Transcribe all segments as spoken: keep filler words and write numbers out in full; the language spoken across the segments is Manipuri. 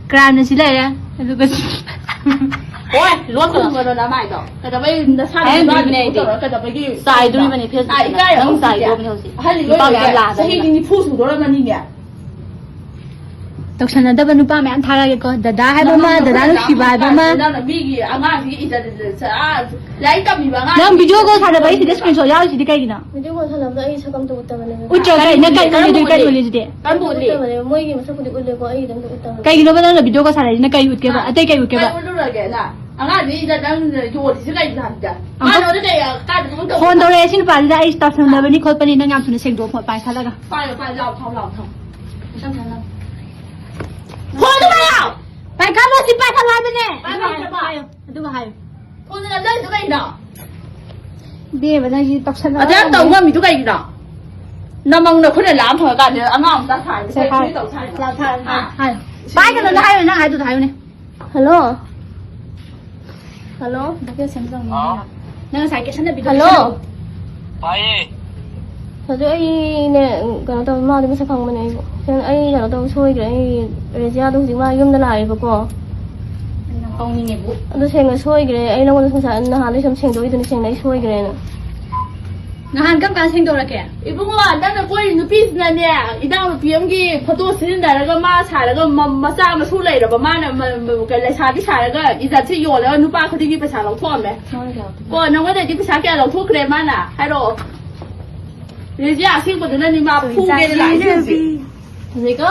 ꯀ꯭ꯔꯥꯏꯝꯅ ꯁꯤ ꯂꯩꯔꯦ꯫ ꯑꯗꯨꯒ ꯍꯣꯏ, ꯂꯣꯟ ꯈꯨꯝꯒꯅꯣ ꯅꯃꯥꯏꯗꯣ꯫ ꯀꯩꯗꯧꯕꯩ ꯅꯁꯥꯅ ꯍꯥꯏꯔꯝꯗ꯭ꯔꯤꯕꯅꯦ ꯅꯨꯄꯥꯗꯨ ꯑꯩꯗꯤ꯫ ꯇꯧꯔ ꯀꯩꯗꯧꯕꯒꯤ ꯆꯥꯏꯗꯣꯔꯤꯕꯅꯦ ꯐꯦꯁꯕꯨꯛꯇ꯫ ꯏꯀꯥꯏ ꯅꯪ ꯍꯧꯖꯤꯛꯇꯤ꯫ ꯆꯥꯏꯗꯣꯔꯤꯕꯅꯦ ꯍꯧꯖꯤꯛ꯫ ꯑꯍꯜ ꯅꯨꯄꯥ ꯃꯌꯥꯝ ꯑꯣꯏꯔꯦ꯫ ꯂꯥꯛꯑꯗꯕꯅꯤ꯫ ꯆꯍꯤꯗꯤ ꯅꯤꯐꯨ ꯁꯨꯗꯣꯔꯝꯃꯅꯤꯅꯦ꯫ ꯇꯧꯁꯟꯅꯗꯕ ꯅꯨꯄꯥ ꯃꯌꯥꯝ ꯊꯥꯔꯛꯑꯒꯦꯀꯣ꯫ ꯗꯗꯥ ꯍꯥꯏꯕ ꯑꯃ, ꯅꯪ ꯗꯗꯥ ꯅꯨꯡꯁꯤꯕ ꯍꯥꯏꯕ ꯑꯃ꯫ ꯅꯪꯅ ꯃꯤꯒꯤ ꯑꯉꯥꯡꯁꯤꯒꯤ ꯏꯖꯠ, ꯏꯖꯠ, ꯑꯥ, ꯂꯥꯏꯔꯤꯛ ꯇꯝꯃꯤꯕ ꯑꯉꯥꯡ ꯅꯪ ꯚꯤꯗꯤꯑꯣ ꯀꯣꯜ ꯁꯥꯟꯅꯕ ꯑꯩ ꯁꯤꯗ ꯁ꯭ꯀꯔꯤꯟ ꯁꯣꯠ ꯌꯥꯎꯔꯤꯁꯤꯗꯤ ꯀꯩꯒꯤꯅꯣ? ꯚꯤꯗꯤꯑꯣ ꯀꯣꯜ ꯁꯥꯟꯅꯕꯗ ꯑꯩ ꯁꯛ ꯑꯝꯇ ꯎꯠꯇꯕꯅꯦ꯫ ꯎꯠꯇ꯭ꯔꯒ ꯀꯩ-, ꯅꯪ ꯀꯩ ꯎꯠꯂꯤꯗꯨꯗꯤ, ꯀꯩ ꯎꯠꯂꯤꯗꯨꯗꯤ? ꯀꯔꯝꯕ ꯎꯠꯂꯤ? ꯎꯠꯇꯕꯅꯦ꯫ ꯃꯣꯏꯒꯤ ꯃꯁꯛꯄꯨꯗꯤ ꯎꯠꯂꯦꯀꯣ, ꯑꯩꯒꯤꯗꯤ ꯑꯝꯇ ꯎꯠꯇꯕꯅꯦ꯫ ꯀꯩꯒꯤꯅꯣꯕ ꯅꯪꯅ ꯚꯤꯗꯤꯑꯣ ꯀꯣꯜ ꯁꯥꯟꯅꯔꯤꯁꯤꯅ ꯀꯩ ꯎꯠꯀꯦꯕ? ꯑꯥ, ꯑꯇꯩ ꯀꯩ ꯎꯠꯀꯦꯕ? ꯀꯩ ꯎꯠꯂꯨꯔꯒꯦ ꯅꯪ? ꯑꯉꯥꯡꯗꯨꯒꯤ ꯏꯖꯠ ꯅꯪ ꯌꯣꯜꯂꯤꯁꯦ ꯀꯩꯒꯤꯅꯣ ꯍꯥꯏꯕꯗ? ꯑꯪꯀꯜ, ꯃꯥꯅ ꯑꯣꯟꯅ ꯇꯩꯅ ꯀꯥꯏꯗ ꯊꯕꯛ ꯇꯧꯕ? ꯐꯣꯟ ꯇꯧꯔꯛꯑꯦ ꯁꯤ ꯅꯨꯄꯥꯁꯤꯗ, ꯑꯩ ꯁ꯭ꯇꯥꯐ ꯁꯪꯅꯕꯅꯤ ꯈꯣꯠꯄꯅꯤ, ꯅꯪ ꯌꯥꯝ ꯊꯨꯅ ꯁꯦꯡꯗꯣꯛꯑꯣ ꯐꯣꯟ ꯄꯥꯏꯈꯠꯂꯒ꯫ ꯄꯥꯏꯌꯣ, ꯄꯥꯏꯌꯣ, ꯂꯥꯎ, ꯊꯥꯎ, ꯂꯥꯎ, ꯊꯥꯎ꯫ ꯐꯣꯟꯗꯣ ꯄꯥꯏꯌꯣ! ꯄꯥꯏꯈꯠꯂꯣ ꯁꯤ ꯄꯥꯏꯈꯠꯂꯣ ꯍꯥꯏꯕꯅꯦ! ꯄꯥꯏꯌꯣ, ꯄꯥꯏꯌꯣ, ꯄꯥꯏꯌꯣ꯫ ꯑꯗꯨꯒ ꯍꯥꯏꯌꯨ꯫ ꯐꯣꯟꯗꯣ ꯅꯝꯖꯜꯂꯤꯗꯣ ꯀꯩꯒꯤꯅꯣ? ꯏꯕꯦꯝꯃ, ꯅꯪꯁꯤ ꯇꯧꯁꯟꯅꯕ ꯑꯗꯨ ꯌꯥꯝ ꯇꯧ ꯉꯝꯃꯤꯗꯣ ꯀꯩꯒꯤꯅꯣ? ꯅꯃꯪ ꯅꯈꯨꯠꯅ ꯂꯥꯝ ꯊꯝꯃꯀꯥꯟꯗ ꯑꯉꯥꯡ ꯃꯆꯥ ꯁꯥꯔꯤꯁꯦ ꯁꯦ, ꯀꯩ ꯍꯥꯏꯌꯨ꯫ ꯇꯧ ꯁꯥꯔꯤꯅꯣ? ꯂꯥꯎ ꯊꯥꯔꯣ, ꯍꯥ? ꯍꯥꯏꯌꯨ꯫ ꯄꯥꯏꯒꯅꯨ, ꯅꯪ ꯍꯥꯏꯌꯨ, ꯅꯪ ꯍꯥꯏꯗꯨꯗ ꯍꯥꯏꯌꯨꯅꯦ꯫ ꯍꯜꯂꯣ꯫ ꯍꯜꯂꯣ꯫ ꯚꯤꯗꯤꯑꯣ ꯁꯦꯝꯖꯧꯅꯦ꯫ ꯍꯥꯎ꯫ ꯅꯪ ꯉꯁꯥꯏ ꯀꯦꯞꯁꯟꯗ ꯚꯤꯗꯤꯑꯣ ꯍꯜꯂꯣ꯫ ꯁꯦꯝꯖꯧ꯫ ꯇꯥꯏꯌꯦ꯫ ꯍꯧꯖꯤꯛ ꯑꯩꯅꯦ, ꯀꯩꯅꯣ ꯇꯧ, ꯃꯥꯗꯤ ꯃꯁꯛ ꯈꯪꯕꯅꯦ ꯑꯩꯕꯨ꯫ ꯑꯩ ꯀꯩꯅꯣ ꯇꯧ ꯁꯣꯏꯈ꯭ꯔꯦ꯫ ꯑꯩ ꯔꯦꯖꯤꯌꯥꯗꯣ ꯍꯧꯖꯤꯛ ꯃꯥ ꯌꯨꯝꯗ ꯂꯥꯛꯑꯦꯕꯀꯣ꯫ ꯑꯗꯨ ꯁꯦꯡꯅ ꯁꯣꯏꯈ꯭ꯔꯦ꯫ ꯑꯩ ꯅꯉꯣꯟꯗ ꯉꯁꯥꯏ ꯅꯍꯥꯟꯗꯩ ꯁꯨꯝ ꯁꯦꯡꯗꯣꯛꯏꯗꯨꯅꯤ, ꯁꯦꯡꯅ ꯑꯩ ꯁꯣꯏꯈ꯭ꯔꯦꯅ꯫ ꯅꯍꯥꯟ ꯀꯔꯝ ꯀꯥꯟꯗ ꯁꯦꯡꯗꯣꯔꯛꯀꯦ? ꯏꯕꯨꯡꯉꯣ, ꯅꯪꯅ ꯀꯣꯏꯔꯤ ꯅꯨꯄꯤꯁꯤꯅꯅꯦ, ꯏꯅꯥꯎꯅꯨꯄꯤ ꯑꯃꯒꯤ ꯐꯣꯇꯣ ꯁꯤꯖꯤꯟꯅꯔꯒ ꯃꯥ ꯁꯥꯔꯒ ꯃ-, ꯃꯆꯥ ꯃꯁꯨ ꯂꯩꯔꯕ ꯃꯥꯅ ꯃ-, ꯃ-, ꯀ-, ꯂꯩꯁꯥꯕꯤ ꯁꯥꯔꯒ ꯏꯖꯠꯁꯦ ꯌꯣꯜꯂꯒ ꯅꯨꯄꯥ ꯈꯨꯗꯤꯡꯒꯤ ꯄꯩꯁꯥ ꯂꯧꯊꯣꯛꯑꯝꯃꯦ꯫ ꯀꯣ, ꯅꯉꯣꯟꯗꯩꯗꯤ ꯄꯩꯁꯥ ꯀꯌꯥ ꯂꯧꯊꯣꯛꯈ꯭ꯔꯦ ꯃꯥꯅ? ꯍꯥꯏꯔꯛꯑꯣ꯫ ꯔꯦꯖꯤꯌꯥ, ꯑꯁꯦꯡꯕꯗꯨꯅꯅꯤ ꯃꯥ ꯐꯨꯒꯦꯅ ꯂꯥꯛꯏꯁꯦ ꯍꯧꯖꯤꯛ꯫ ꯍꯧꯖꯤꯛꯀꯣ?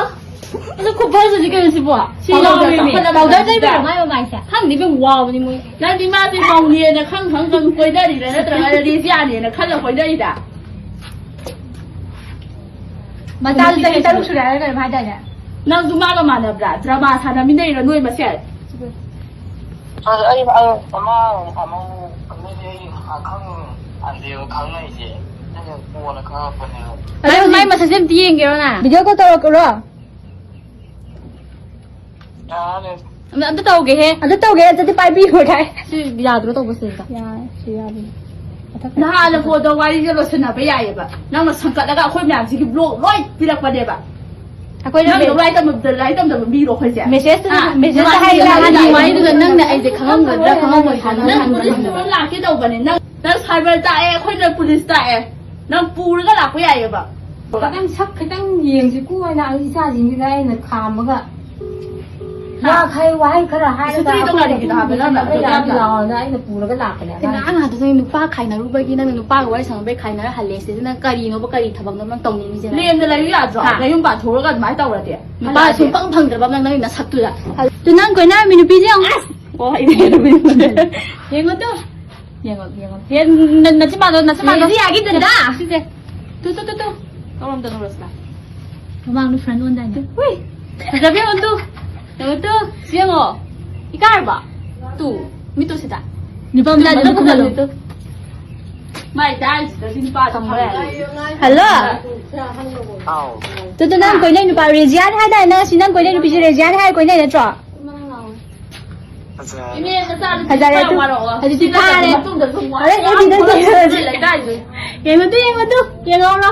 ꯑꯗꯨ ꯈꯨꯐꯖꯁꯤ ꯀꯩꯅꯣ ꯁꯤꯕꯣ? ꯁꯤ ꯄꯥꯎꯗꯔ ꯌꯥꯎꯔꯦ, ꯇꯩꯕ꯭ꯔꯣ? ꯆꯥꯎꯈꯠꯂꯕ ꯄꯥꯎꯗꯔ ꯃꯇꯝꯁꯤꯗ꯫ ꯇꯩꯕ꯭ꯔꯣ? ꯃꯥꯏ ꯃꯃꯥꯏꯁꯦ꯫ ꯈꯪꯗꯦ ꯏꯕꯦꯝ, ꯋꯥꯕꯅꯤ ꯃꯣꯏ꯫ ꯅꯪꯗꯤ ꯃꯥꯁꯦ ꯃꯧꯅꯦꯅ ꯈꯪ ꯈꯪ ꯈꯪ ꯀꯣꯏꯅꯔꯤꯔꯥ ꯅꯠꯇ꯭ꯔꯒ ꯔꯦꯖꯤꯌꯥꯅꯦꯅ ꯈꯜꯂ ꯀꯣꯏꯅꯔꯤꯔꯥ? ꯃꯆꯥꯁꯨ ꯆꯍꯤ ꯇꯔꯨꯛ ꯁꯨꯔꯦ ꯍꯥꯏꯔꯒ ꯀꯩꯅꯣꯝ ꯍꯥꯏꯗꯥꯏꯅꯦ? ꯅꯪꯁꯨ ꯃꯥꯒ ꯃꯥꯟꯅꯕ꯭ꯔꯥ? ꯗ꯭ꯔꯃꯥ ꯁꯥꯟꯅꯃꯤꯟꯅꯩꯔꯣ ꯅꯣꯏ ꯃꯁꯦꯟ? ꯑꯁ, ꯑꯩ, ꯑꯩ, ꯑꯃ, ꯑꯃ, ꯃꯤꯗꯤ ꯑꯩ ꯈꯪ-, ꯑꯟꯗꯦꯕ ꯈꯪꯅꯩꯁꯦ꯫ ꯑꯩꯅ ꯀꯣꯟꯅ ꯈꯪꯉꯛꯄꯅꯦꯕ꯫ ꯑꯗꯨ ꯃꯥꯏ ꯃꯁꯛꯁꯦ ꯑꯝꯇ ꯌꯦꯡꯒꯦꯔꯣ ꯅꯪ? ꯚꯤꯗꯤꯑꯣ ꯀꯣꯜ ꯇꯧꯔꯛꯎꯔꯣ? ꯌꯥꯔꯦ꯫ ꯑꯝꯇ, ꯑꯝꯇ ꯇꯧꯒꯦꯍꯦ꯫ ꯑꯝꯇ ꯇꯧꯒꯦ, ꯑꯝꯇꯗꯤ ꯄꯥꯏꯕꯤꯌꯨ ꯀꯥꯏ꯫ ꯁꯤ ꯌꯥꯗ꯭ꯔꯣ ꯇꯧꯕ ꯁꯤꯗ? ꯌꯥꯔꯦ, ꯁꯤ ꯌꯥꯕꯅꯤ꯫ ꯃꯊꯛ ꯅꯍꯥꯟꯅ ꯐꯣꯟꯗ ꯋꯥꯔꯤꯁꯦ ꯂꯣꯏꯁꯤꯟꯅꯕ ꯌꯥꯏꯌꯦꯕ꯫ ꯅꯪꯅ ꯁꯪꯀꯠꯂꯒ ꯑꯩꯈꯣꯏ ꯃꯌꯥꯝꯁꯤꯒꯤ ꯕ꯭ꯂꯣꯛ ꯂꯣꯏ ꯄꯤꯔꯛꯄꯅꯦꯕ꯫ ꯑꯩꯈꯣꯏꯅ ꯅꯪ ꯂꯥꯏꯔꯤꯛ ꯇꯝꯕ, ꯂꯥꯏꯔꯤꯛ ꯇꯝꯗꯕ ꯃꯤꯔꯣ ꯑꯩꯈꯣꯏꯁꯦ? ꯃꯦꯁꯦꯖꯇꯨ, ꯍꯥ? ꯃꯦꯁꯦꯖꯇ ꯅꯃꯥꯏꯗꯨꯗ ꯍꯥꯏꯔꯛꯑꯗꯤ ꯅꯪ ꯑꯗꯨꯃꯥꯏꯅꯗꯨꯗ ꯅꯪꯅ ꯑꯩꯁꯦ ꯈꯪꯉꯝꯒꯗ꯭ꯔꯥ ꯈꯪꯉꯝꯃꯣꯏ ꯍꯥꯏꯅ ꯅꯪ ꯍꯪꯕ ꯄꯨꯂꯤꯁ ꯉꯝꯗꯕ꯫ ꯄꯨꯔ ꯂꯥꯛꯀꯦ ꯇꯧꯕꯅꯦ꯫ ꯅꯪ, ꯅꯪ ꯁꯥꯏꯕꯔ ꯇꯥꯛꯑꯦ, ꯑꯩꯈꯣꯏꯅ ꯄꯨꯂꯤꯁ ꯇꯥꯛꯑꯦ꯫ ꯅꯪ ꯄꯨꯔꯒ ꯂꯥꯛꯄ ꯌꯥꯏꯌꯦꯕ꯫ ꯈꯤꯇꯪ ꯁꯛ ꯈꯤꯇꯪ ꯌꯦꯡꯁꯤꯀꯣ ꯍꯥꯏꯅ ꯑꯩ ꯏꯆꯥꯁꯤꯡꯁꯤꯗ ꯑꯩꯅ ꯈꯥꯝꯃꯒ ꯍꯥ? ꯋꯥ ꯈꯔ, ꯋꯥꯍꯩ ꯈꯔ ꯍꯥꯏꯔꯒ ꯁꯨꯇ꯭ꯔꯤꯗꯣ ꯑꯩꯈꯣꯏꯅ ꯀꯔꯤꯒꯤꯅꯣ ꯍꯥꯏꯕ ꯅꯪꯅ ꯄꯨꯁꯤꯟꯅꯕ ꯑꯗꯨ ꯌꯥꯗꯦ ꯌꯥꯝꯅ? ꯂꯥꯛꯑꯣꯅ ꯑꯩꯅ ꯄꯨꯔꯒ ꯂꯥꯛꯄꯅꯦ ꯁꯤ ꯑꯉꯥꯡꯁꯦ꯫ ꯑꯉꯥꯡ ꯉꯥꯛꯇ ꯅꯪ ꯅꯨꯄꯥ ꯈꯥꯏꯅꯔꯨꯕꯒꯤ ꯅꯪꯅ ꯅꯨꯄꯥꯒ ꯋꯥꯔꯤ ꯁꯥꯟꯅꯕꯩ ꯈꯥꯏꯅꯔ ꯍꯜꯂꯦ ꯁꯤꯗꯤ ꯅꯪ ꯀꯔꯤꯅꯣꯕ, ꯀꯔꯤ ꯊꯕꯛꯅꯣ ꯅꯪ ꯇꯧꯅꯤꯡꯉꯤꯁꯦ ꯅꯪ? ꯂꯦꯝꯅ ꯂꯩꯌꯨ ꯌꯥꯗ꯭ꯔꯣ? ꯍꯥ? ꯅꯌꯨꯝ ꯄꯥꯟꯊꯣꯛꯑꯒ ꯑꯗꯨꯃꯥꯏꯅ ꯇꯧꯔꯗꯤ? ꯅꯨꯄꯥ ꯍꯜꯂꯛꯑꯗꯤ? ꯁꯨꯡꯐꯪ ꯐꯪꯗ꯭ꯔꯕ ꯅꯪ, ꯅꯪꯒꯤ ꯅꯁꯛꯇꯨꯗ꯫ ꯑꯗꯨ ꯅꯪ ꯀꯣꯏꯅꯔꯝꯃꯤ ꯅꯨꯄꯤꯁꯦ ꯌꯦꯡꯉꯨ꯫ ꯑꯁ! ꯑꯣ, ꯑꯩꯗꯤ ꯌꯦꯡꯉꯣ ꯇꯨ꯫ ꯌꯦꯡꯉꯣ, ꯌꯦꯡꯉꯣ꯫ ꯌꯦꯡ-, ꯅ-, ꯅꯆꯤꯟ ꯃꯥꯟꯗꯣ, ꯅꯆꯤꯟ ꯃꯥꯟꯗꯣ꯫ ꯂꯦꯖꯤꯌꯥꯒꯤ ꯗꯗꯥ꯫ ꯁꯤꯁꯦ꯫ ꯇꯨ, ꯇꯨ, ꯇꯨ, ꯇꯨ꯫ ꯀꯔꯣꯝꯗ ꯅꯣꯔꯁꯂꯥ? ꯃꯃꯥꯡꯗ ꯐ꯭ꯔꯟ ꯑꯣꯟꯗꯥꯏꯅꯦ꯫ ꯍꯨꯏ꯫ ꯐꯖꯕ ꯌꯦꯡꯉꯣ ꯇꯨ꯫ ꯌꯦꯡꯉꯣ ꯇꯨ꯫ ꯁꯤ ꯌꯦꯡꯉꯣ꯫ ꯏꯀꯥꯏꯔꯕ? ꯇꯨ꯫ ꯃꯤꯠꯇꯨ ꯁꯤꯗ꯫ ꯅꯨꯄꯥ ꯃꯆꯥꯗꯣ ꯃꯤꯠ ꯈꯨꯝꯍꯜꯂꯣ꯫ ꯃꯥꯏ ꯗꯥꯏꯁꯤꯗ ꯁꯤ ꯅꯨꯄꯥ ꯊꯝꯕ ꯌꯥꯏ꯫ ꯍꯜꯂꯣ꯫ ꯍꯥꯎ꯫ ꯇꯨ, ꯇꯨ, ꯅꯪ ꯀꯣꯏꯅꯩ ꯅꯨꯄꯥ ꯔꯦꯖꯤꯌꯥꯅꯤ ꯍꯥꯏꯗꯥꯏ? ꯅꯪ ꯁꯤ ꯅꯪ ꯀꯣꯏꯅꯩ ꯅꯨꯄꯤꯁꯦ ꯔꯦꯖꯤꯌꯥꯅꯤ ꯍꯥꯏꯔ ꯀꯣꯏꯅꯩ ꯅꯠꯇ꯭ꯔꯣ? ꯐꯖꯔꯦ꯫ ꯏꯅꯦ, ꯅꯆꯥꯅꯨꯄꯤ ꯐꯖꯔꯦ ꯈꯔ ꯑꯗꯨ꯫ ꯋꯥꯔꯛꯑꯣ꯫ ꯍꯧꯖꯤꯛꯇꯤ ꯁꯤ ꯅꯠꯇ꯭ꯔꯗꯤ ꯐꯥꯔꯦ꯫ ꯃꯇꯨꯡꯗꯁꯨ ꯑꯃꯨꯛ ꯍꯣꯔꯦꯟ ꯋꯥꯔꯛꯑꯣ꯫ ꯑꯦꯐ ꯕꯤꯗ ꯌꯥꯝ ꯊꯦꯡꯅꯔꯁꯤ꯫ ꯐꯖꯅ ꯂꯩꯀꯥꯏꯁꯦ꯫ ꯌꯦꯡꯉꯨ ꯇꯨ, ꯌꯦꯡꯉꯨ ꯇꯨ, ꯌꯦꯡꯍꯧꯔꯣ꯫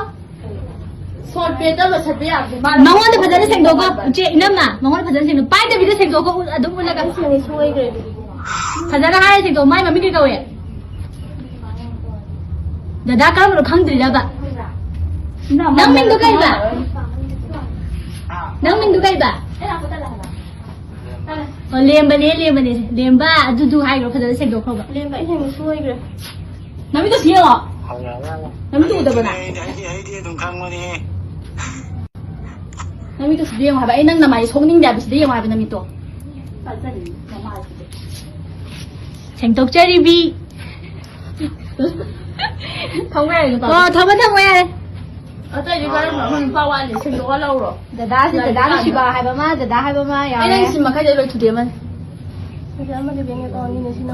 ꯁꯣꯔꯠ ꯄꯦꯠꯇ ꯂꯣꯏꯁꯟꯕ ꯌꯥꯕꯁꯦ ꯃꯥꯅ ꯃꯉꯣꯟꯗ ꯐꯖꯅ ꯁꯦꯡꯗꯣꯛꯀꯣ꯫ ꯏꯆꯦ ꯏꯅꯝꯃ, ꯃꯉꯣꯟꯗ ꯐꯖꯅ ꯁꯦꯡꯗꯣꯛ꯫ ꯄꯥꯏꯗꯕꯤꯗ ꯁꯦꯡꯗꯣꯛꯀꯣ꯫ ꯑꯗꯨꯝ ꯎꯠꯂꯒ꯫ ꯑꯩ ꯁꯦꯡꯉꯦ, ꯁꯣꯏꯈ꯭ꯔꯦ꯫ ꯐꯖꯅ ꯍꯥꯏꯔ ꯁꯦꯡꯗꯣꯛ꯫ ꯃꯥꯏ ꯃꯃꯤꯡ ꯀꯩ ꯀꯧꯋꯦ? ꯗꯗꯥ ꯀꯔꯝꯕꯅꯣ ꯈꯪꯗ꯭ꯔꯤꯔꯕ? ꯅꯪ ꯃꯤꯡꯗꯣ ꯀꯩꯕ? ꯅꯪ ꯃꯤꯡꯗꯣ ꯀꯩꯕ? ꯑꯣ, ꯂꯦꯝꯕꯅꯦ, ꯂꯦꯝꯕꯅꯦ꯫ ꯂꯦꯝꯕ, ꯑꯗꯨꯗꯨ ꯍꯥꯏꯈ꯭ꯔꯣ, ꯐꯖꯅ ꯁꯦꯡꯗꯣꯛꯈ꯭ꯔꯣꯕ꯫ ꯂꯦꯝꯕ, ꯑꯩ ꯍꯦꯟꯅ ꯁꯣꯏꯈ꯭ꯔꯦ꯫ ꯅꯃꯤꯠꯇꯣ ꯁꯤ ꯌꯦꯡꯉꯣ꯫ ꯅꯃꯤꯠꯇꯣ ꯎꯗꯕ꯭ꯔꯣ ꯅꯪ? ꯑꯩꯗꯤ, ꯑꯩꯗꯤ, ꯑꯩꯗꯤ ꯑꯗꯨꯝ ꯈꯪꯕꯅꯦꯍꯦ꯫ ꯅꯃꯤꯠꯇꯣ ꯁꯤꯗ ꯌꯦꯡꯉꯣ ꯍꯥꯏꯕ꯫ ꯑꯩ ꯅꯪ ꯅꯃꯥꯏ ꯁꯣꯛꯅꯤꯡꯗꯦ ꯍꯥꯏꯕ, ꯁꯤꯗ ꯌꯦꯡꯉꯣ ꯍꯥꯏꯕ ꯅꯃꯤꯠꯇꯣ꯫ ꯁꯦꯡꯗꯣꯛꯆꯔꯤꯕꯤ꯫ ꯊꯝꯃꯣ ꯌꯥꯔꯦ, ꯅꯨꯄꯥ꯫ ꯑꯣ, ꯊꯝꯃꯣ, ꯊꯝꯃꯣ ꯌꯥꯔꯦ꯫ ꯑꯇꯩꯗꯤ ꯀꯔꯝꯕ ꯑꯃ ꯅꯨꯄꯥ ꯋꯥꯠꯂꯤ? ꯁꯦꯡꯗꯣꯛꯑ ꯂꯧꯔꯣ꯫ ꯗꯗꯥꯁꯦ, ꯗꯗꯥ ꯅꯨꯡꯁꯤꯕ ꯍꯥꯏꯕ ꯑꯃ, ꯗꯗꯥ ꯍꯥꯏꯕ ꯑꯃ ꯌꯥꯎꯔꯦ꯫ ꯑꯩ ꯅꯪ ꯁꯤꯝ ꯃꯈꯩꯗ ꯂꯣꯏ ꯊꯨꯗꯦꯛꯑꯃꯅꯤ꯫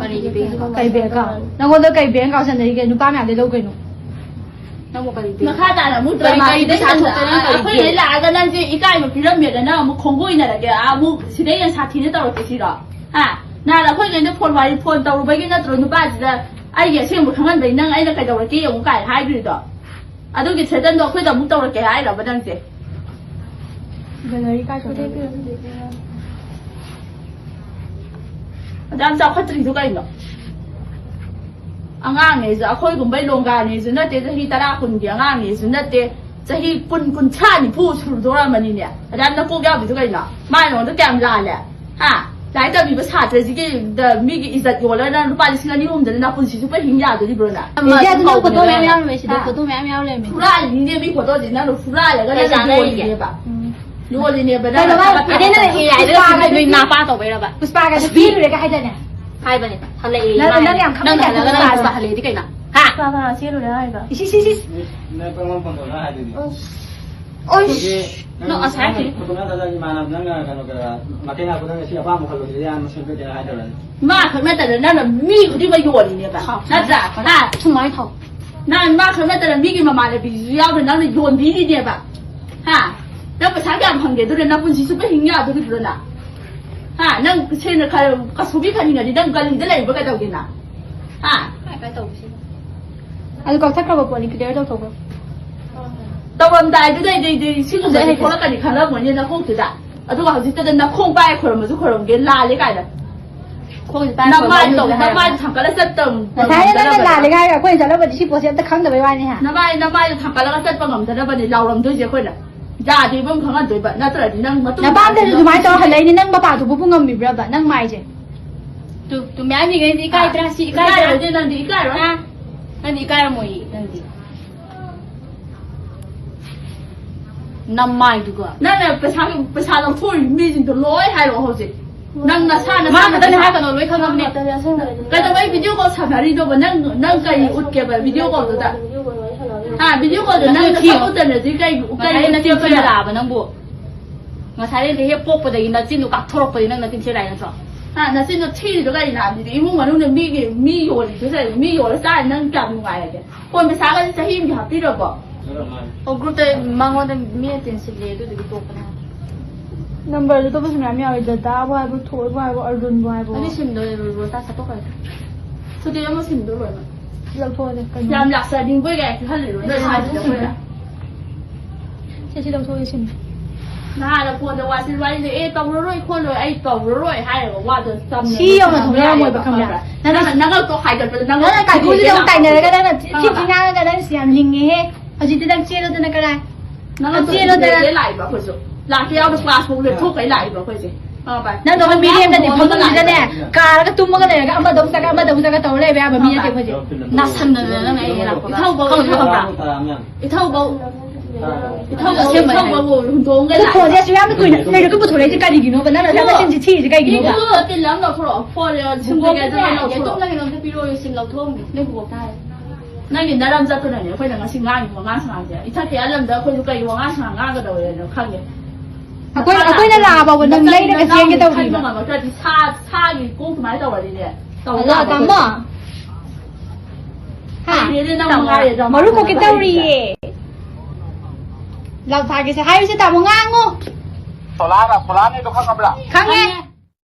ꯀꯔꯤ bank account? ꯀꯩ bank account? ꯅꯪꯉꯣꯟꯗ ꯀꯩ bank account ꯁꯦꯝꯗꯣꯏꯒꯦ? ꯅꯨꯄꯥ ꯃꯌꯥꯝꯗꯩ ꯂꯧ ꯀꯩꯅꯣ꯫ ꯅꯪꯕꯨ ꯀꯔꯤ bank? ꯃꯈꯥ ꯇꯥꯅ ꯑꯃꯨꯛ ꯀꯔꯤ, ꯀꯔꯤ drama ꯄꯩꯁꯥ ꯊꯣꯛꯇꯅ ꯀꯔꯤ ꯑꯩꯈꯣꯏ bank? ꯂꯥꯛꯑꯒ ꯅꯪꯁꯦ ꯏꯀꯥꯏꯕ ꯄꯤꯔꯝꯃꯦꯗꯅ ꯑꯃꯨꯛ ꯈꯣꯡꯒꯣꯏꯅꯔꯒꯦ, ꯑꯃꯨꯛ ꯁꯤꯗꯩ ꯍꯦꯟꯅ ꯁꯥꯊꯤꯅ ꯇꯧꯔꯛꯀꯦ ꯁꯤꯔꯣ? ꯍꯥ? ꯅꯍꯥꯟ ꯑꯩꯈꯣꯏ ꯉꯩꯅ phone ꯋꯥꯔꯤ, phone ꯇꯧꯔꯨꯕꯒꯤ ꯅꯠꯇ꯭ꯔꯣ ꯅꯨꯄꯥꯁꯤꯗ ꯑꯩꯒꯤ ꯑꯁꯦꯡꯕ ꯈꯪꯍꯟꯕꯩ ꯅꯪ ꯑꯩꯅ ꯀꯩꯗꯧꯔꯛꯀꯦ ꯌꯦꯡꯉꯨ ꯀꯥꯏ ꯍꯥꯏꯈ꯭ꯔꯤꯗꯣ? ꯑꯗꯨꯒꯤ threatenꯗꯣ ꯑꯩꯈꯣꯏꯗ ꯑꯃꯨꯛ ꯇꯧꯔꯛꯀꯦ ꯍꯥꯏꯔꯕ ꯅꯪꯁꯦ? ꯒꯦꯂꯔꯤ ꯀꯥꯏ ꯆꯠꯈ꯭ꯔꯒꯦ? ꯑꯗꯨ ꯌꯥꯝ ꯆꯥꯎꯈꯠꯇ꯭ꯔꯤꯗꯨ ꯀꯩꯅꯣ? ꯑꯉꯥꯡꯅꯦꯁꯨ, ꯑꯩꯈꯣꯏꯒꯨꯝꯕꯩ ꯂꯣꯡꯒꯥꯅꯦꯁꯨ ꯅꯠꯇꯦ, ꯆꯍꯤ ꯇꯔꯥ ꯀꯨꯟꯒꯤ ꯑꯉꯥꯡꯅꯦꯁꯨ ꯅꯠꯇꯦ, ꯆꯍꯤ ꯀꯨꯟ, ꯀꯨꯟꯊ꯭ꯔꯥ, ꯅꯤꯐꯨ ꯁꯨꯗꯣꯔꯝꯃꯅꯤꯅꯦ꯫ ꯑꯗꯨ ꯌꯥꯝ ꯅꯀꯣꯛ ꯌꯥꯎꯗ꯭ꯔꯤꯗꯨ ꯀꯩꯅꯣ? ꯃꯥ ꯅꯉꯣꯟꯗ ꯀꯌꯥꯝ ꯂꯥꯜꯂꯦ? ꯍꯥ? ꯂꯥꯏꯔꯤꯛ ꯇꯝꯃꯤꯕ ꯁꯥꯇ꯭ꯔꯁꯤꯒꯤ ꯗ-, ꯃꯤꯒꯤ ꯏꯖꯠ ꯌꯣꯜꯂꯒ ꯅꯪ ꯂꯨꯄꯥ ꯂꯤꯁꯤꯡ ꯑꯅꯤ ꯑꯍꯨꯝꯗꯅ ꯅꯄꯨꯟꯁꯤ ꯆꯨꯞꯄ ꯍꯤꯡ ꯌꯥꯗꯣꯔꯤꯕ꯭ꯔꯣ ꯅꯪ? ꯏꯆꯦ, ꯑꯗꯨ ꯅꯪ ꯐꯣꯇꯣ ꯃꯌꯥꯝ ꯌꯥꯎꯔꯝꯃꯦ ꯁꯤꯗ, ꯍꯥ? ꯐꯣꯇꯣ ꯃꯌꯥꯝ ꯌꯥꯎ ꯂꯩꯔꯝꯃꯦ꯫ ꯍꯨꯔꯥꯜꯂꯤꯅꯦ ꯃꯤ ꯐꯣꯇꯣꯁꯤ, ꯅꯪꯅ ꯍꯨꯔꯥꯜꯂꯒ ꯀꯩ ꯅꯪꯅ ꯆꯥꯟꯅꯔꯤꯒꯦ? ꯌꯣꯜꯂꯤꯅꯦꯕ꯫ ꯎꯝ꯫ ꯌꯣꯜꯂꯤꯅꯦꯕ, ꯀꯩꯅꯣ ꯅꯪꯅ ꯃꯥ, ꯊꯥꯒꯠꯄ ꯑꯗꯩ ꯅꯪꯅ ꯅꯠꯇ꯭ꯔꯒ ꯑꯦ ꯑꯥꯏꯗ ꯄꯨꯁꯄꯥꯒ ꯁꯤꯖꯤꯟꯅꯕ ꯅꯣꯏ ꯅꯥꯄꯥ ꯇꯧꯕꯩꯔꯕ? ꯄꯨꯁꯄꯥꯒ ꯆꯦꯜꯂꯨꯔꯦꯒ ꯍꯥꯏꯗꯥꯏꯅꯦ? ꯍꯥꯏꯕꯅꯦ, ꯍꯜꯂꯛꯑꯦ ꯅꯪ, ꯃꯥꯅ꯫ ꯅꯪ ꯌꯥꯝ ꯅꯪꯅ ꯈꯪꯕ ꯍꯜꯂꯒ ꯇꯥꯏꯞꯇ ꯅꯪ ꯄꯨꯁꯄꯥ ꯍꯜꯂꯛꯑꯦꯗꯤ ꯀꯩꯅꯣ? ꯍꯥ? ꯄꯨꯁꯄꯥ ꯀꯅꯥ ꯆꯦꯜꯂꯨꯔꯦ ꯍꯥꯏꯕ? ꯏꯁ, ꯏꯁ, ꯏꯁ, ꯏꯁ꯫ ꯅꯪ ꯄꯪꯄꯪ ꯄꯪꯗꯧꯅ ꯍꯥꯏꯗꯨꯗꯤ꯫ ꯑꯁ꯫ ꯑꯣꯏꯁ꯫ ꯅꯪ ꯉꯁꯥꯏ ꯅꯪ ꯍꯥꯏꯔꯤ꯫ ꯐꯣꯇꯣ ꯅꯠꯇ꯭ꯔꯒ ꯏꯃꯥꯟꯅꯕ ꯅꯪꯅ ꯀꯩꯅꯣ ꯀꯩꯀꯥ ꯃꯇꯦꯡ ꯂꯥꯛꯄ ꯅꯪꯅ ꯁꯤ ꯑꯄꯥꯝꯕ ꯈꯜꯂꯣ ꯁꯤꯗꯤ ꯌꯥꯝꯅ ꯁꯦꯝꯗꯣꯛꯀꯦꯅ ꯍꯥꯏꯗꯧꯔꯅꯤ꯫ ꯃꯥ ꯈꯛ ꯅꯠꯇꯅ ꯅꯪꯅ ꯃꯤ ꯈꯨꯗꯤꯡꯃꯛ ꯌꯣꯜꯂꯤꯅꯦꯕ꯫ ꯊꯥꯎ, ꯅꯠꯇ꯭ꯔꯥ? ꯊꯥꯎ, ꯍꯥ? ꯁꯨꯃꯥꯏꯅ ꯊꯥꯎ꯫ ꯅꯪ ꯃꯥ ꯈꯛ ꯅꯠꯇꯅ ꯃꯤꯒꯤ ꯃꯃꯥꯟꯅꯕꯤꯁꯤꯁꯨ ꯌꯥꯎꯅ ꯅꯪꯅ ꯌꯣꯟꯕꯤꯔꯤꯅꯦꯕ꯫ ꯍꯥ? ꯅꯪ ꯄꯩꯁꯥ ꯀꯌꯥꯝ ꯐꯪꯒꯦ? ꯑꯗꯨꯅ ꯅꯄꯨꯟꯁꯤ ꯆꯨꯞꯄ ꯍꯤꯡ ꯌꯥꯗꯣꯔꯤꯕ꯭ꯔꯣ ꯅꯪ? ꯍꯥ? ꯅꯪ ꯁꯦꯡꯅ ꯈꯔ ꯀꯁꯨꯕꯤ ꯈꯟꯅꯤꯡꯉꯗꯤ ꯅꯪ ꯒꯂꯤꯗ ꯂꯩꯕ ꯀꯩꯗꯧꯒꯦ ꯅꯪ? ꯍꯥ? ꯀꯥꯏ ꯀꯥꯏ ꯇꯧꯕꯁꯤꯕꯨ? ꯑꯗꯨ ꯀꯛꯊꯠꯈ꯭ꯔꯕ ꯄꯣꯠꯅꯤ, clear ꯇꯧꯊꯣꯛꯈ꯭ꯔꯣ꯫ ꯇꯧꯔꯝꯗꯥꯏꯗꯨꯗꯩꯗꯤ ꯁꯤꯒꯨꯝꯕꯁꯦ ꯍꯧꯖꯤꯛ ꯊꯣꯛꯂꯛꯀꯅꯤ ꯈꯜꯂꯝꯃꯣꯏꯅꯦ ꯅꯀꯣꯛꯇꯨꯗ꯫ ꯑꯗꯨꯒ ꯍꯧꯖꯤꯛꯇꯗ ꯅꯈꯣꯡ ꯄꯥꯏ ꯈꯣꯏꯔꯝꯃꯁꯨ ꯈꯣꯏꯔꯝꯒꯦ, ꯂꯥꯜꯂꯦ ꯀꯥꯏꯅ꯫ ꯈꯣꯡꯁꯦ ꯄꯥꯏꯔ ꯅꯃꯥꯏꯗꯣ, ꯈꯣꯏꯔꯝꯃꯣ ꯇꯧꯕ ꯅꯃꯥꯏꯗꯣ ꯍꯥꯏꯔꯕ? ꯊꯥꯡꯒꯠꯂ ꯆꯠꯇꯧ ꯉꯁꯥꯏꯅ ꯅꯪꯅ ꯉꯝꯗꯅꯕꯅꯦ꯫ ꯂꯥꯜꯂꯦ ꯍꯥꯏꯔꯒ ꯑꯩꯈꯣꯏꯅ ꯆꯠꯂꯝꯕꯗꯤ ꯁꯤ ꯄꯣꯠꯁꯦ ꯑꯝꯇ ꯈꯪꯗꯕꯩ ꯋꯥꯅꯤ ꯍꯥ? ꯅꯃꯥꯏ, ꯅꯃꯥꯏꯗꯣ ꯊꯥꯡꯒꯠꯂꯒ ꯆꯠꯄ ꯉꯝꯗꯅꯕꯅꯦ ꯂꯥꯎꯔꯝꯗꯣꯏꯁꯦ ꯑꯩꯈꯣꯏꯅ꯫ ꯌꯥꯗꯦꯕ ꯑꯃ ꯈꯪꯍꯟꯗꯣꯏꯕ, ꯅꯠꯇ꯭ꯔꯗꯤ ꯅꯪ ꯃꯇꯨꯡ ꯅꯄꯥꯝꯗꯁꯨ ꯇꯥꯕꯗ ꯑꯗꯨꯃꯥꯏꯅ ꯇꯧꯔ ꯍꯜꯂꯛꯏꯅꯦ, ꯅꯪ ꯃꯄꯥꯗꯨꯕꯨ ꯉꯝꯃꯤꯕ꯭ꯔꯕ ꯅꯪ ꯃꯥꯏꯁꯦ? ꯇꯨ, ꯇꯨ ꯃꯌꯥꯝ ꯃꯤꯈꯩꯗꯤ ꯏꯀꯥꯏꯗ꯭ꯔꯥ? ꯁꯤ ꯏꯀꯥꯏꯗ꯭ꯔꯥ? ꯏꯀꯥꯏꯔꯣꯏꯗꯤ ꯅꯪꯗꯤ ꯏꯀꯥꯏꯔꯣꯏ꯫ ꯍꯥ? ꯅꯪꯗꯤ ꯏꯀꯥꯏꯔꯝꯃꯣꯏꯌꯦ, ꯅꯪꯗꯤ꯫ ꯅꯃꯥꯏꯗꯨꯒ꯫ ꯅꯪꯅ ꯄꯩꯁꯥ, ꯄꯩꯁꯥ ꯂꯧꯊꯣꯛꯏ ꯃꯤꯁꯤꯡꯗꯣ ꯂꯣꯏ ꯍꯥꯏꯔꯛꯑꯣ ꯍꯧꯖꯤꯛ꯫ ꯅꯪ ꯅꯁꯥ, ꯃꯥ ꯅꯁꯥꯅ ꯈꯛꯇꯅꯦ ꯄꯩꯁꯥ ꯍꯥꯏꯔꯛꯀꯅꯣ, ꯂꯣꯏ ꯈꯪꯉꯕꯅꯦ꯫ ꯀꯩꯗꯧꯕꯩ video call ꯁꯥꯟꯅꯔꯤꯅꯣꯕ? ꯅꯪ, ꯅꯪ ꯀꯔꯤ ꯎꯠꯀꯦꯕ video callꯗꯨꯗ? ꯍꯥ, video callꯗꯨ ꯅꯪ ꯅꯁꯥ ꯅꯁꯥ ꯊꯤꯌꯣ꯫ ꯎꯠꯇꯅꯗꯤ ꯀꯩ, ꯉꯁꯥꯏ ꯀꯩ ꯅꯆꯤꯟ ꯎꯠꯀꯦꯕ? ꯊꯤꯕ ꯂꯥꯛꯑꯕ ꯅꯪꯕꯨ꯫ ꯉꯁꯥꯏ ꯍꯦꯛ ꯄꯣꯛꯄꯗꯒꯤ ꯅꯆꯤꯟꯗꯨ ꯀꯥꯞꯊꯣꯔꯛꯄꯗꯤ ꯅꯪ ꯅꯆꯤꯟ ꯊꯤꯔꯥꯏ ꯅꯠꯇ꯭ꯔꯣ? ꯍꯥ, ꯅꯆꯤꯟꯗꯣ ꯊꯤꯔꯤꯗꯣ ꯀꯔꯤ ꯂꯥꯛꯑꯝꯃꯤꯗꯤ? ꯏꯃꯨꯡ ꯃꯅꯨꯡꯗ ꯃꯤꯒꯤ, ꯃꯤ ꯌꯣꯜꯂꯤꯗꯣ ꯀꯔꯤ? ꯃꯤ ꯌꯣꯜꯂ ꯆꯥꯔꯤ ꯅꯪ ꯀꯌꯥꯝ ꯅꯨꯡꯉꯥꯏꯔꯒꯦ? ꯐꯣꯟ ꯄꯩꯁꯥꯒꯁꯦ ꯆꯍꯤ ꯑꯃꯒꯤ ꯍꯥꯞꯄꯤꯔꯕꯣ? ꯑꯣ, groupꯇ ꯃꯉꯣꯟꯗ ꯃꯤꯅ ꯇꯤꯟꯁꯤꯜꯂꯦ, ꯑꯗꯨꯗꯨꯒꯤ ꯇꯣꯛꯄꯅꯦ꯫ Numberꯗꯨ ꯑꯇꯣꯞꯄꯁꯨ ꯃꯌꯥꯝ ꯌꯥꯎꯋꯦ, ꯗꯗꯥꯕꯨ ꯍꯥꯏꯕꯣ, ꯊꯣꯏꯕꯨ ꯍꯥꯏꯕꯣ, ꯑꯔꯖꯨꯟꯕꯨ ꯍꯥꯏꯕꯣ꯫ ꯑꯗꯨ ꯁꯤꯝꯗꯣ ꯔꯣꯇꯥ ꯁꯠꯇꯣꯛꯈ꯭ꯔꯦ꯫ ꯁꯨꯇꯤ ꯑꯃ ꯁꯤꯝꯗꯣ ꯂꯣꯏꯅ꯫ ꯂꯧꯊꯣꯛꯑꯁꯦ, ꯀꯩꯅꯣ? ꯌꯥꯝ ꯂꯥꯛꯆꯅꯤꯡꯕꯣꯏ ꯀꯥꯏ ꯈꯜꯂꯤꯔꯣ? ꯅꯣꯏ ꯁꯥꯏꯗꯨꯗ ꯑꯩꯈꯣꯏꯅ꯫ ꯁꯦ, ꯁꯤ ꯂꯧꯊꯣꯛꯑꯁꯦ, ꯁꯤꯝ꯫ ꯅꯍꯥꯟꯅ ꯐꯣꯟꯗ ꯋꯥꯁꯤ ꯋꯥꯔꯤꯗꯣ, "ꯑꯦ, ꯇꯧꯔꯔꯣꯏ ꯈꯣꯠꯂꯣꯏ, ꯑꯩ ꯇꯧꯔꯔꯣꯏ" ꯍꯥꯏꯔꯒ ꯋꯥꯗꯣ ꯆꯝꯅ ꯁꯤ ꯌꯧꯅ ꯊꯝꯕ ꯊꯣꯛꯅꯔꯝꯃꯣꯏꯕ, ꯌꯥꯏꯌꯦꯕ, ꯈꯪꯕ꯭ꯔꯥ? ꯈꯪꯕ꯭ꯔꯥ? ꯅꯪꯅ, ꯅꯪꯒ ꯇꯣꯛ ꯍꯥꯏꯒꯠꯄꯗ ꯅꯪꯒ ꯅꯪꯅ ꯀꯥꯏꯀꯨꯁꯤꯗ ꯑꯃꯨꯛ ꯇꯥꯏꯅꯔꯒ ꯅꯪꯅ ꯊꯤ ꯊꯤ ꯈꯪꯉꯕ? ꯉꯥꯡꯉꯒ ꯅꯪꯁꯤ ꯌꯥꯝ ꯂꯤꯡꯉꯦꯍꯦ꯫ ꯍꯧꯖꯤꯛꯇꯤ ꯅꯪ ꯆꯦꯜꯂꯣꯗꯅ ꯀꯔꯥꯏ? ꯅꯪꯒ ꯆꯦꯜꯂꯣꯗꯅ꯫ ꯇꯣꯛ ꯂꯥꯛꯏꯕ ꯑꯩꯈꯣꯏꯁꯨ꯫ ꯂꯥꯛꯀꯦ ꯌꯥꯎꯗ ꯀ꯭ꯂꯥꯁ ꯐꯥꯎ ꯂꯦꯞꯊꯣꯛꯈꯩ ꯂꯥꯛꯏꯕ ꯑꯩꯈꯣꯏꯁꯦ꯫ ꯈꯪꯉꯕ? ꯅꯪꯗꯧꯅ ꯃꯤꯔꯦꯝꯗꯗꯤ ꯐꯃꯨꯡꯁꯤꯗꯅꯦ ꯀꯥꯔꯒ ꯇꯨꯝꯃꯒ ꯂꯩꯔꯒ ꯑꯃꯗꯧ ꯆꯠꯂꯒ ꯑꯃꯗꯧ ꯆꯠꯂꯒ ꯇꯧꯔ ꯂꯩꯕ ꯌꯥꯕ ꯃꯤ ꯅꯠꯇꯦ ꯑꯩꯈꯣꯏꯁꯦ꯫ ꯅꯥꯁꯟꯗꯅ ꯅꯪ ꯑꯩ ꯌꯦꯜꯂꯛꯄꯗ꯫ ꯏꯊꯧꯕꯧ ꯈꯪꯕ꯭ꯔꯥ? ꯏꯊꯧꯕꯧ꯫ ꯏꯊꯧꯕꯧ ꯑꯁꯦꯡꯕ ꯏꯊꯧꯕꯧ ꯍꯨꯟꯗꯣꯛꯑꯝꯒ ꯑꯗꯣ ꯂꯥꯛꯑꯦ꯫ ꯐꯣꯟꯁꯦ ꯑꯁꯨꯛ ꯌꯥꯝꯅ ꯀꯨꯏꯅ ꯂꯩꯔꯒ ꯄꯨꯊꯣꯔꯛꯏꯁꯦ ꯀꯔꯤꯒꯤꯅꯣꯕ? ꯅꯪꯅ ꯑꯁꯨꯛ ꯌꯥꯝꯅ ꯆꯤꯟꯁꯤ ꯊꯤꯔꯤꯁꯦ ꯀꯩꯒꯤꯅꯣꯕ? ꯏꯕꯨꯡꯉꯣ, ꯇꯤꯜ ꯑꯃ ꯂꯧꯊꯣꯔꯛꯑꯣ꯫ ꯐꯣꯟ ꯁꯤꯝ ꯀꯩꯀꯩꯗꯣ ꯂꯣꯏ ꯂꯧꯊꯣꯔꯛꯑꯣ꯫ ꯇꯨꯝꯅꯒꯤꯅꯣ ꯑꯝꯇ ꯄꯤꯔꯛꯑꯣ, ꯁꯤꯝ ꯂꯧꯊꯣꯛꯑꯝꯒꯦ꯫ ꯅꯣꯏ ꯕꯣꯛꯇ ꯍꯥꯏ꯫ ꯅꯪꯒꯤ ꯅꯔꯝ ꯆꯠꯇꯨꯅꯅꯦ ꯑꯩꯈꯣꯏꯅ ꯉꯁꯤ ꯉꯥꯡꯉꯤ ꯋꯥꯉꯥꯡ ꯁꯉꯥꯡꯁꯦ꯫ ꯏꯊꯛꯀꯤ ꯑꯂꯝꯗ ꯑꯩꯈꯣꯏꯁꯨ ꯀꯩ ꯋꯥꯉꯥꯡ ꯁꯉꯥꯡ ꯉꯥꯡꯒꯗꯧꯔꯦꯅꯣ ꯈꯪꯗꯦ꯫ ꯑꯩꯈꯣꯏ-, ꯑꯩꯈꯣꯏꯅ ꯂꯥꯛꯑꯕ ꯅꯪ ꯂꯩꯔꯒ ꯆꯦꯟꯒꯦ ꯇꯧꯔꯤꯕ꯫ ꯅꯠꯇ꯭ꯔꯗꯤ ꯁꯥ-, ꯁꯥꯒꯤ ꯀꯣꯛ ꯀꯃꯥꯏꯅ ꯇꯧꯔꯗꯤꯅꯦ? ꯇꯧ ꯍꯜꯂꯣ, ꯇꯥꯕ ꯇꯥꯃꯣ꯫ ꯑꯩꯈꯣꯏꯁꯨ꯫ ꯍꯥ? ꯍꯦꯜꯂꯦ ꯅꯪ ꯇꯥꯃꯣ, ꯃꯉꯥꯏꯔꯦ, ꯇꯥꯃꯣ꯫ ꯃꯔꯨꯞ ꯀꯣꯛꯀꯦ ꯇꯧꯔꯤꯌꯦ꯫ ꯂꯥꯎ ꯊꯥꯒꯦꯁꯦ ꯍꯥꯏꯔꯨꯁꯦ, ꯇꯥꯃꯣ, ꯉꯥꯡꯉꯣ꯫ ꯁꯣꯂꯥꯅ, ꯁꯣꯂꯥꯅꯤꯗꯣ ꯈꯪꯉꯕ꯭ꯔꯥ? ꯈꯪꯉꯦ꯫